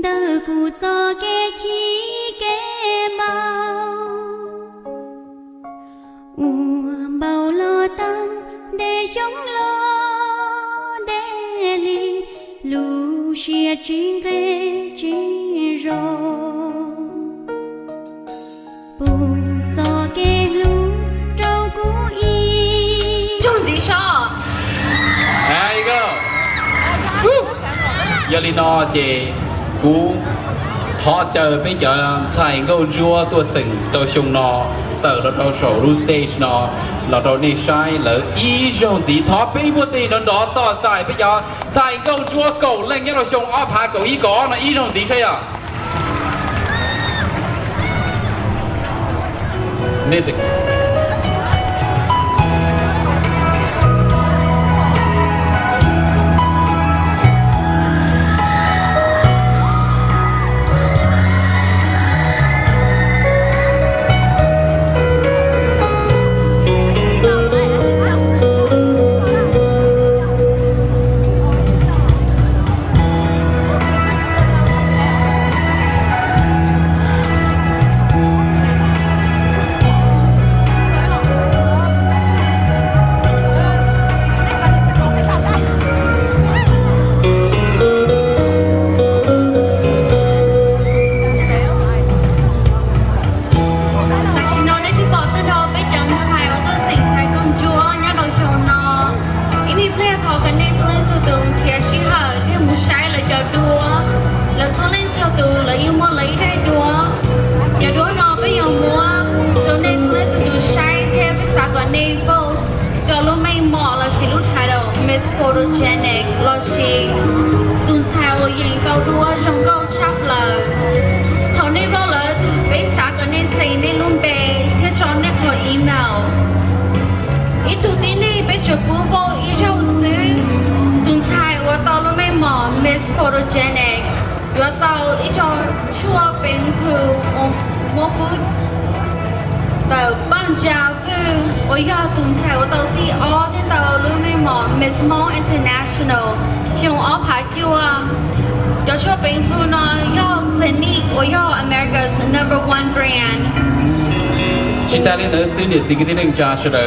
tawm kuv txoj kev chim kev npau. Ua npaum los tau ntev xyoo los ntev li, lub siab tsis nqes tsis zos. Pub txoj kev hlub rau kuv ib zaug ntxiv soj. Yog li no ces kuv thov caw peb cov ntxhais nkauj ntsuab tuaj xeem rau xyoo no tawm los rau saum lub stage no los rau nej saib lawv ib zaug ntxiv. Thov peb npuaj teg nrov nrov tos txais peb cov ntxhais nkauj ntsuab kaum leej nyob rau xyoo ob phav kaum ib kaum ob no ib zaug ntxiv saib yog. Tam sim no nej twb pom tag nrho peb cov ntxhais uas tuaj xeem ntxhais nkauj ntsuab nyob rau xyoo no. Ib me pliag thov kom nej txhua leej txhua tus nrhiav sij hawm thiab mus saib lawv cov duab. Lawv txhua leej txhua tus lawv yeej muaj lawv ib daim duab. Cov duab no peb yuav muab rau nej txhua leej txhua tus saib thiab peb xav kom nej vote rau lub meej mom lossis lub title Miss Photogenic lossis tus ntxhais uas yeem tau duab zoo nkauj tshaj plaws. Thaum nej vote lawm, peb xav kom nej xeem nej lub npe thiab tso nej qhov email. Ib tug tib neeg peb tsuas pub vote ib zaug xwb. Tus ntxhais uas tau lub meej mom Miss Photogenic yuav tau ib co tshuaj peev xwm uas muab pub ntawm Paj Ntsa Vwj uas yog tus ntxhais uas tau thib ob thiab tau lub meej mom Miss Hmoob International xyoo ob phav cuaj. Cov tshuaj peev xwm no yog Clinique uas yog America's number one brand. Tsis tas li ntawd xwb, niam txiv kwv tij neej tsa sawv daws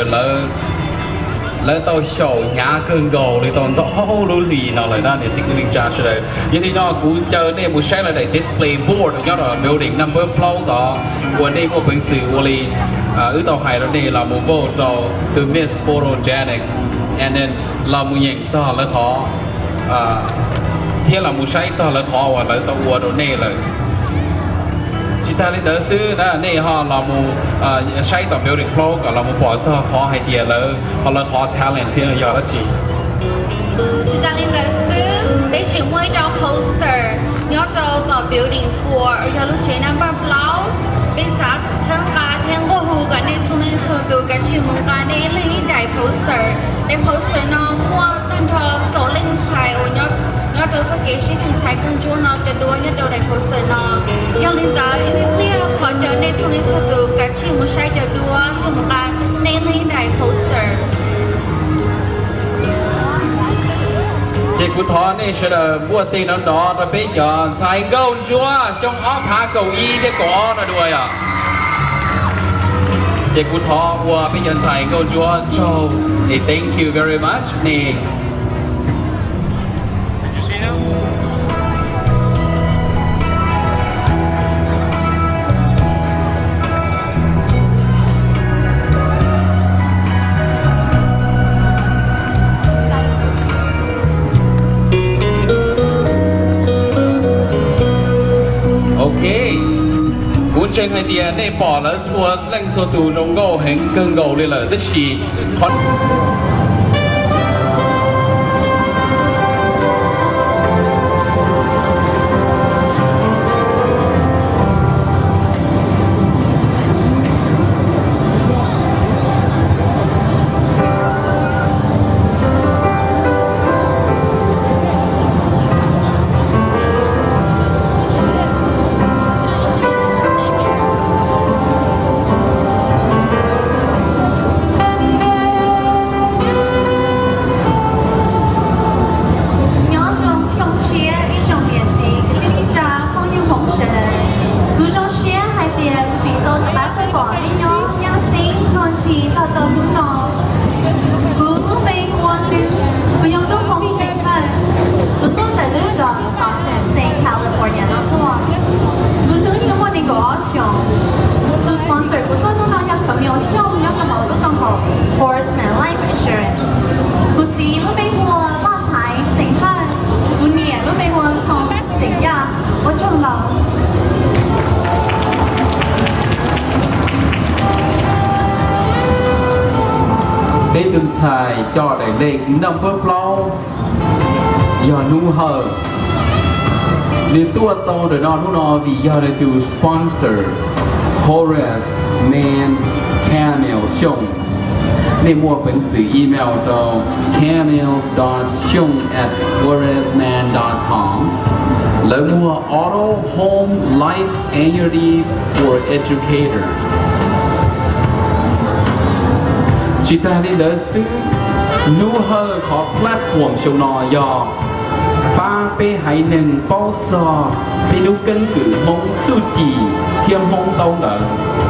lawv tau xyaum hnyav kawg nkaus li tau ntau lub hlis no lawm na niam txiv kwv tij neej tsa sawv daws. Yog li no kuv caw nej mus saib lawv daim display board nyob rau building number plaub tod uas nej muaj peev xwm ua li wb tau hais rau nej los mus vote rau tus Miss Photogenic, and then los mus nyeem txog lawv qhov thiab los mus saib txog lawv qhov uas lawv tau ua rau nej lawm. Tsis tas li ntawd xwb na, nej ho los mus saib tom building plaub kom los mus pom txog qhov hais tias lawv, qhov lawv qhov talent thiab yog dab tsi. Tsis tas li ntawd xwb, peb tseem muaj ib co poster nyob rau tom building four uas yog lub tsev number plaub. Peb xav txhawb nqa thiab nqua hu kom nej txhua leej txhua tus kav tsij mus nqa nej ib leeg ib daim poster. Daim poster no muaj tag nrho kaum leej ntxhais uas nyob rau txoj kev sib tw ntxhais nkauj ntsuab no cov duab nyob rau daim poster no. Yog li ntawd ib me pliag thov caw nej txhua leej txhua tus kav tsij mus saib cov duab thiab mus nqa nej ib leeg ib daim poster. Ces kuv thov nej sawv daws npuaj teg nrov nrov rau peb cov ntxhais nkauj ntsuab xyoo ob phav kaum ib thiab kaum ob no dua yom. Ces kuv thov ua peb cov ntxhais nkauj ntsuab tsaug, thank you very much nej. Ok, kuv ntseeg hais tias nej pom lawv txhua leej txhua tus zoo nkauj heev kawg nkaus li lawm tab sis qhov Peb tus ntxhais coj daim lej number plaub yog Hnub Hawj. Nws tuaj tau ntawm no hnub no vim yog nws tus sponsor, Horace Man Camille Xyooj. Nej muaj peev xwm email rau camille dot xyooj at horace man dot com. Lawv muag auto, home, life, annuities for educators. Tsis tas li ntawd xwb, Hnub Hawj qhov platform xyoo no yog pab peb haiv neeg paub txog peb lub keeb kwm Hmoob, txuj ci thiab Hmoob ntaub ntawv.